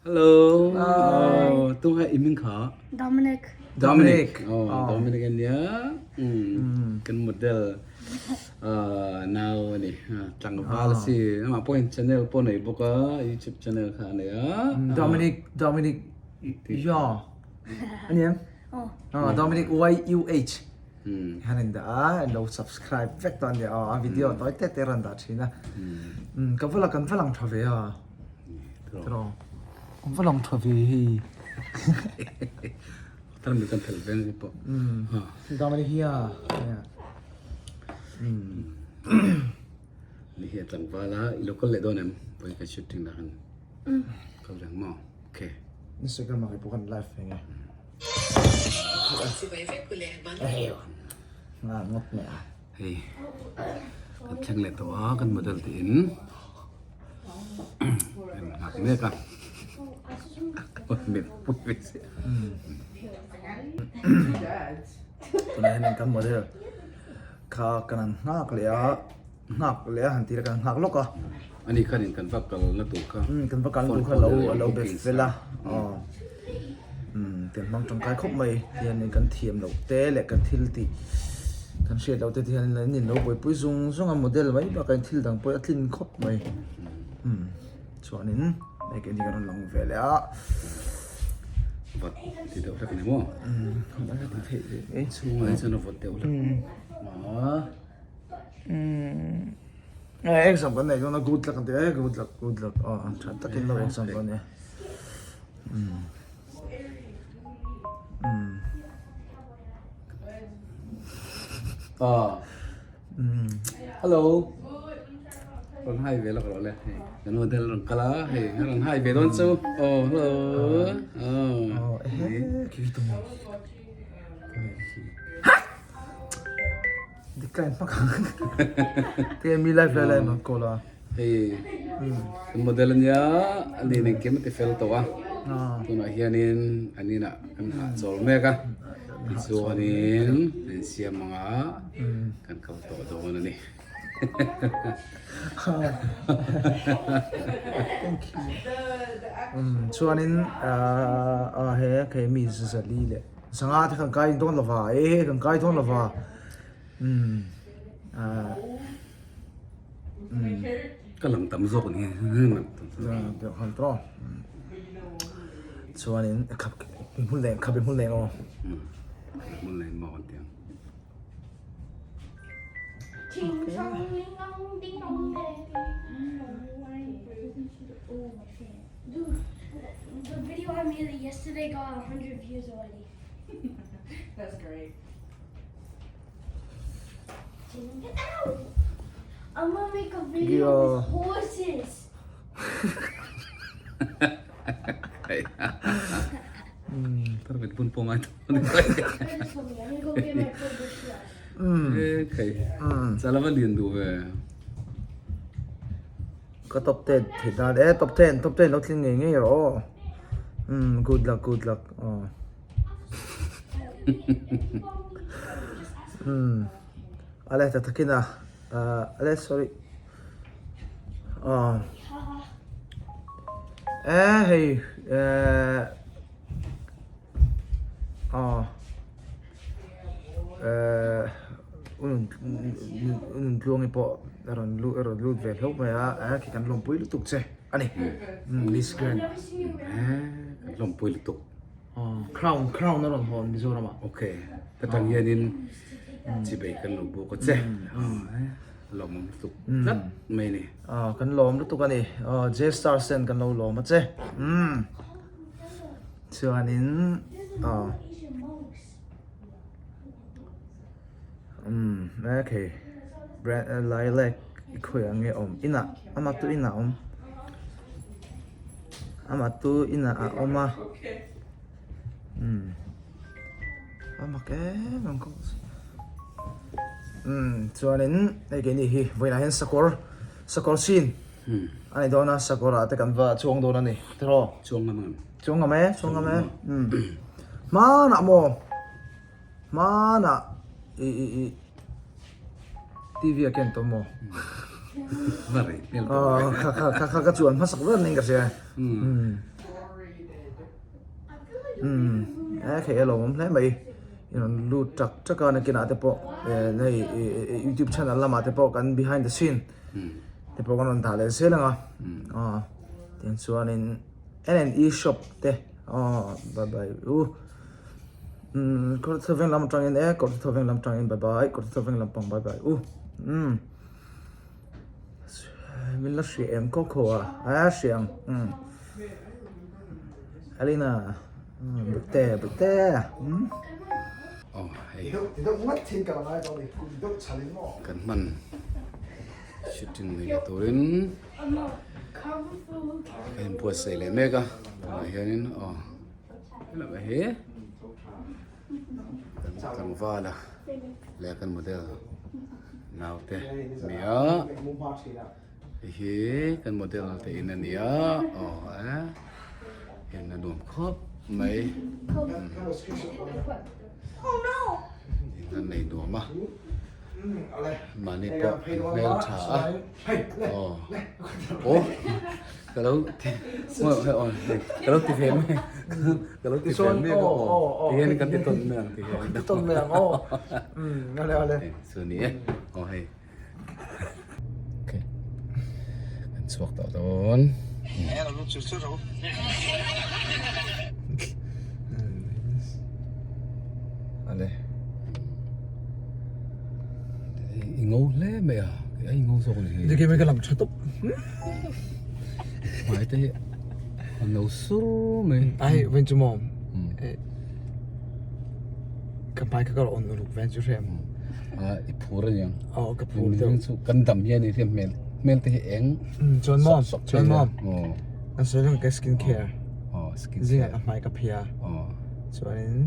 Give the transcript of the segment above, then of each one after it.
Hello. Oh, tung hai iming kha. Dominic. Dominic. Oh, Dominic ania. Mm. Kan model uh, nau ani. Tlangval si. Ama pawhin channel pawh nei bawk a, YouTube channel kha a nei a. Dominic Dominic Ya. Ani em? Oh. Oh, Dominic Y U H. Han in dah a, an lo subscribe vek tawh ania aw, a video tawi te te rawn dah thin a. Ka va la kan va lang tha ve a. Tiraw. Kan va lang tha ve hei. Tar mi kan phel veng pawh. Dominic hi a. Ni hi a tlangval a, i lo kal leh dawn em? Vawi kan shooting dah khan. Kal reng maw? Okay. Instagram ah kei pawh kan live ve nge. Nga ngawt mai a. Hei kan thleng leh tawh a kan model te in kan nghak mek a. Tunah hian kan model kha kan han nghak leh a. Nghak leh a han tir a kan nghak lawk a. Ani khanin kan va kal na tur kha. Umm kan va kal na tur kha lo a lo be fel a aw umm kan hmang tangkai khawp mai tihianin kan thiam loh te leh kan thil tih kan hriat loh te tihianin an in lo buaipui zung zung a model mai bakah in thil dang pawh a tlin khawp mai umm chuanin hei keini kan rawn lang ve leh a. Vawt ti deuh hlek a ni maw? Umm a ti theih ve mai. Chhungah hi chuan a vawt deuh hlek a. Exam kan nei dawn a good luck an ti e good luck good luck aw tha takin lo exam dawn nia Hello rawn hai ve lawk rawh le hei kan model rawn kal a hei a rawn hai ve dawn chu aw hello aw ehe khi khi tum Decline hmak ang. Te mi live lai lai an call a. Hei kan model ania ani nen kim ti fel tawh a. Tunah hianin an inah kan hahchawl mek a. Tichuanin an siam anga kan kal tawh dawn a ni. Thank you. Chuanin he kei mi zali leh Sangha te kan kai dawn lova e kan kai dawn lova umm ah umm ka lang tam zawk ni deuh han tawh chuanin khap hmun leh khap hmun leh aw hmun leh maw an tiang Dude, the video I made yesterday got 100 views already. That's great. Ow! I'm gonna make a video with horses. Tar mit bun pawh ngai tawh. I'm gonna go get my purple Khai chala va lian duh ve. Ka top ten theih dan e top ten top ten lo tling ngei ngei rawh aw umm good luck good luck aw umm ale ta takin a ale sorry aw e hei eh aw ehh unun tluangi pawh a rawn lut a rawn lut ve hlauh mai a eh khi kan lawmpui lutuk che a ni miss grand kan lawmpui lutuk crown crown a rawn hawn Mizoram ah okay ka tang hianin chibei kan lo buk a che lawmawm lutuk tlat mai a ni kan lawm lutuk a ni J star sen kan lo lawm a che umm. Chuanin aw umm okay lilac i khawiah nge awm inah ama tu inah awm ama tu inah a awm a umm a mak em em khawp umm chuanin hei keini hi vawiinah hian sakawr sakawr chin. A ni dawn a, sakawrah te kan va chuang dawn a ni, tiraw? Chuang ngam ngam. Chuang ngam e, chuang ngam e. Umm. Hmanah maw? Hmanah i i i TV a ken tawh maw? Va rei hmel tawh. Kha kha kha kha ka chuan hmasak ber niin ka hria. Umm. Umm e thei a lawmawm hle mai i rawn lut tak tak a nakinah te pawh hei youtube channel lamah te pawh kan behind the scene te pawh kan rawn dah leh zel ang a aw tiang chuanin N&E shop te aw bye bye u umm kawr thawveng lam atangin e kawr thawveng lam atangin bye bye kawr thawveng lampang bye bye u umm. Min la hria em khaw khaw a a hria ang umm Alina bute bute umm aw hei kan hman shooting nei leh turin a inbuatsaih leh mek a tunah hianin aw helai hi kan tlangval a leh kan model naute nia hei hi kan model te in a ni a aw e in a nuam khawp mai in an nei nuam a mahni pawh an hmel tha a aw aw ka lo ti ka lo ti ve mai ka lo ti ve mai ka aw ti hian kan ti tawn mai ang ti hian ti tawn mai ang aw ale ale chu ni e aw hei okay kan chhuak tawh dawn ale i ngo hle mai a ai ngo zawk ni hi ke mai ka lam tha tawp hmai te hi a no sur mai ai ven chu maw ka hmai kha ka on uluk ven chu hrem a i phur ani ang aw ka phur deuh chu kan dam hian i hmel hmel te hi eng chuan maw chuan maw an sawi vek ka skin care aw skin zingah ka hmai ka phia aw chuanin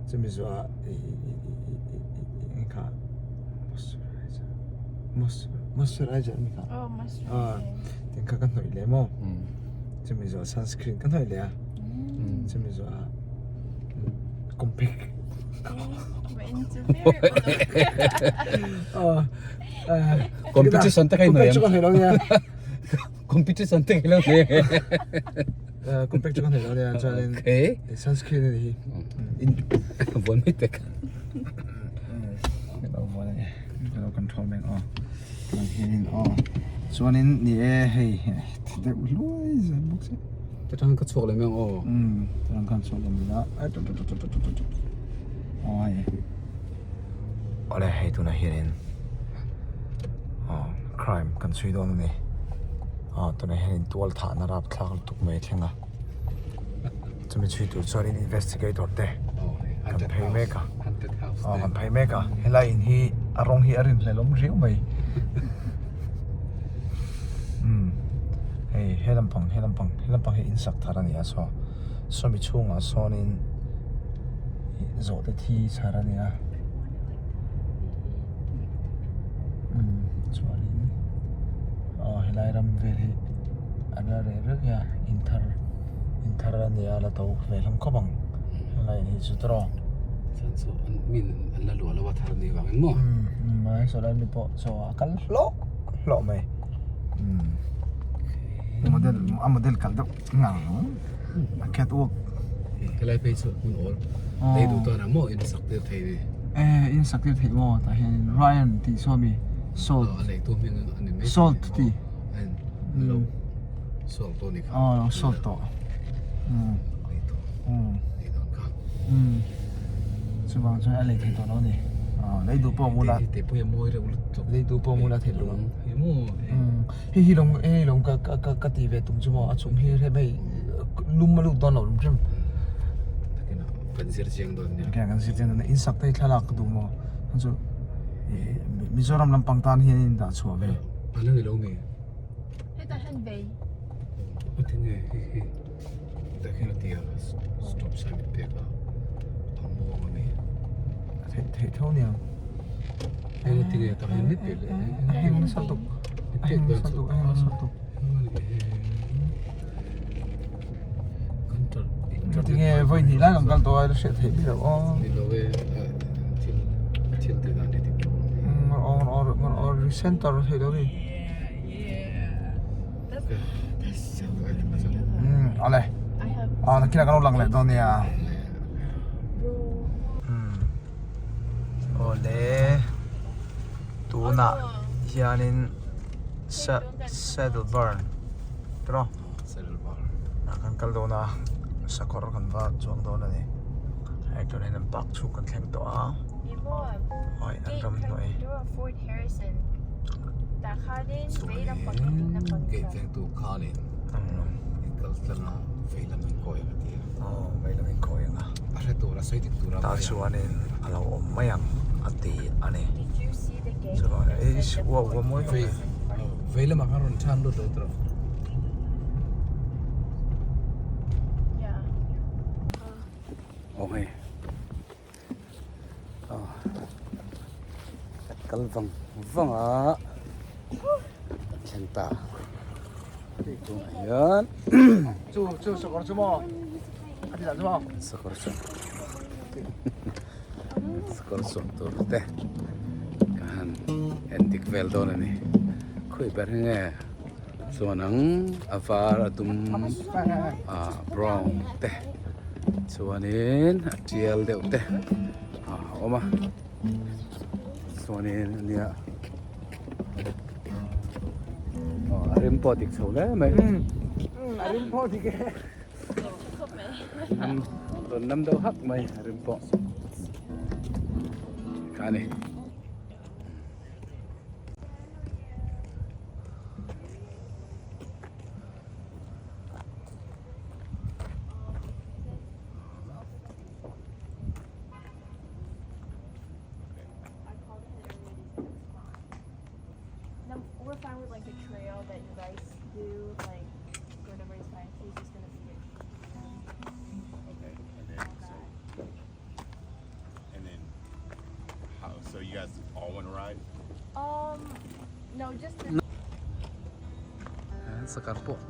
chumi zuah i i kha moisturizer moisturizer mi kha oh moisturizer tin kha ka hnawih leh maw chumi zawh sunscreen ka hnawih leh a chumi zawh compact competition te kai compact chu ka hnawih lo nia competition te kai lo nia compact chu ka hnawih lo nia chuanin sunscreen ani hi buan mai tek ka lo vuan ani ka lo control mek aw tah hianin aw chuanin ni e hei thi deuh hluai zel bawk si ta tang ka chhuak leh mai ang aw umm ta tang khan chhuak leh mai a ai tut tut tut tut tut aw hei awle hei tunah hianin aw crime kan chhui dawn ani aw tunah hianin tual thahna rapthlak lutuk mai a thleng a. Chumi chhui tur chuanin investigator te kan phei mek a aw kan phei mek a helai in hi a rawng hi a rinhlelh awm riau mai umm hei he lampang he lampang he lampang hi in sak thar a ni a saw sawmi chhungah sawnin ih zawhte thi chhar a ni a umm chuanin aw helai ram vel hi. A la reh reng a in thar in thar a nia a la to ve hlawm khawp ang helai hi chu tawrh chuan chu an min an la luah lo a thar ni vangin maw umm umm a saw lai mi pawh chaw a kal hlawk hlawk mai umm model a model kal deuh ngang a cat walk helai phei chu hmun awl lei duh tan ah maw in sak tir thei ni e in sak tir theih maw tah hian Ryan tih saw mi salt a lei tu hming a ni mai salt tih. Aw lo sawt tawh umm chuvang chuan a lei thei tawh lo a ni aw lei duh pawh mula lei duh pawh mula theih loh ang umm hei hi lawm hei lawm ka ka ka ti ve tum chu maw a chung hi hre mai lum a lut dawn lo lum hrim kan zir chiang dawn nia in sak te hi thlalak ka duh maw chu Mizoram lampang tan hian in dah chhuah ve. Ala ni lo nge? Hetah hian vei. A ti nge hei hi hetah khian a ti a stop sign min pek a a muang a ni. A theih theih tho nia. Hei a ti nge tah hian mit pek leh a heng nasa tuk a heng nasa tuk a heng nasa tuk. Kan Ti nge vawi hnih lai kan kal tawh a la hriat theih bik loh aw. Ni lo e thil thil tih dan hi dik lo. Or center theih lo ni. Ale. Aw nakinah kan lo lang leh dawn nia. Awle tunah hianin saddle barn tiraw ah kan kal dawn a sakawr kan va chuang dawn a ni hei tunah hian an park chhung kan thleng tawh a awi an ram hnuai Tah chuanin a lo awm mai ang a ti a ni. Chuan eish uau a mawi khawp mai. Vei lamah khan rawn chhan lut lo tawh. Aw hei kan kal vang vang a kan thleng ta tunah hian Chu chu sakawr chu maw a ti dah chu maw sakawr chu sakawr chuang tur te ka han en dik vel dawn a ni khawi ber hi nge chuan ang a var a dum ah brown te chuanin a tial deuh te a awm a chuanin ania aw a rim pawh dik chho hle mai a rim pawh dik e rawn nam deuh hak mai a rim pawh kha a ni. Sakar pawh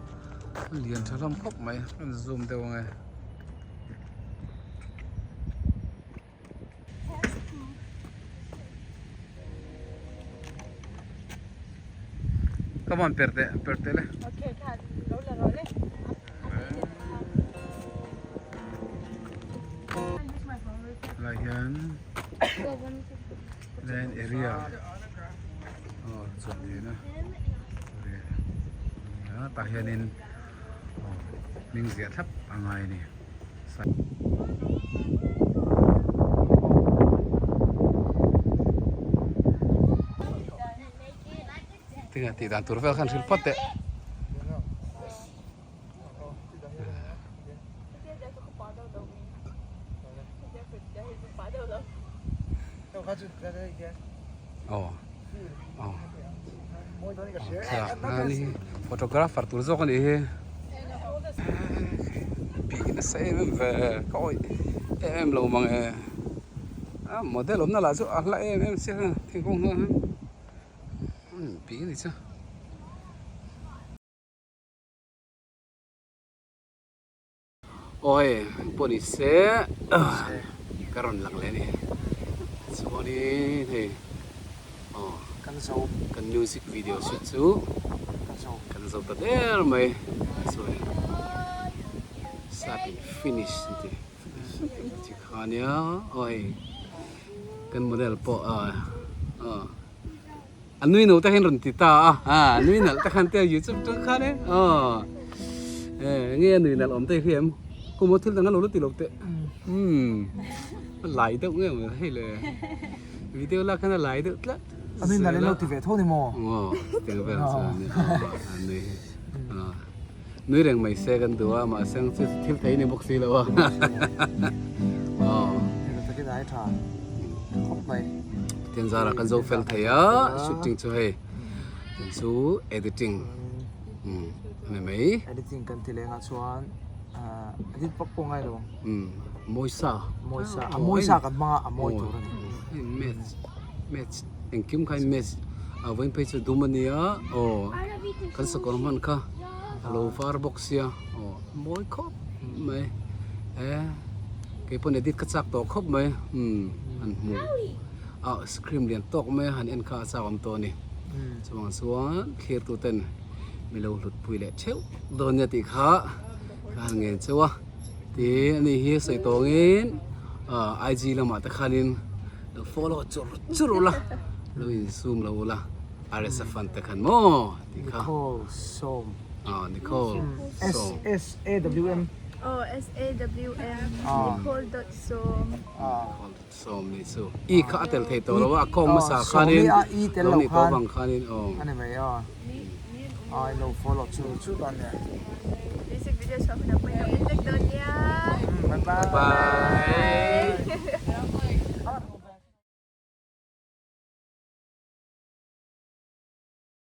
a lian tha hlawm khawp mai a rawn zoom deuh ang e. Come on per teh per teh le. Lai hian land area aw chuan theihna ania tah hianin aw hming ziah thlap a ngai a ni. Tinge tih dan tur vel khan hrilh phawt teh. Aw aw thlalak nan hi photographer tur zawk a nih hi bik nasa em em ve ka awih em em lo mang e a model awmna lah chu a hla em em sia thingkung hnuaiah hian. Bik a ni chu. Aw hei pawh ni se ka rawn lang leh a ni chuanin hei aw kan music video shoot chu kan zo ta der mai chuan sap in finish an ti chi kha nia aw hei kan model pawh a aw. A nui no te hian rawn ti ta a, a nui nalh te khan te youtube tang khan e aw nge a nui nalh awm te hi em kum aw thil dang a lo la ti lo teh umm a lai deuh nge maw hei le video lak khan a lai deuh tlat a nui nalh in lo ti ve tho ni maw aw tiang vel chuan a nui nui reng mai se kan duh a mahse ang chu thil thei ni bawk si lo a aw takin ai tha khawp mai Pathian zara kan zo fel thei a shooting chu hei tin chu editing um ani mai editing kan ti leng ah chuan edit vak pawh ngai lo ang um mawi sa mawi sa a mawi sa kan hmang a a mawi tur ani hei match match engkim kha in match a vawiin phei chu dum ania aw kan sakawr hman kha a lo var bawk sia aw mawi khawp mai e keipawn edit ka chak tawh khawp mai umm an hmu a screen lian tawk mai a han en kha a chak awm tawh a ni chuvang chuan thlir tu ten mi lo hlut pui leh theuh dawn nia tih kha ka han ngen cheu a. Ti ani hi sawi tawngin IG lamah te khanin lo follow chur chur ula lo insum lo ula RSA fan te khan maw tih kha. Nicole Sawm. Aw Nicole Sawm. S S A W M. Aw S A W M Nicole dot Sawm. Nicole dot Sawm nih chu i kha a tel thei tawh lo a a kawng hmasa khanin lo nih tawh vang khanin aw. Ani mai aw. Ai lo follow chur chur dan nia. Music video chhuah hunah pawhin lo en vek dawn nia. Bye bye. Bye.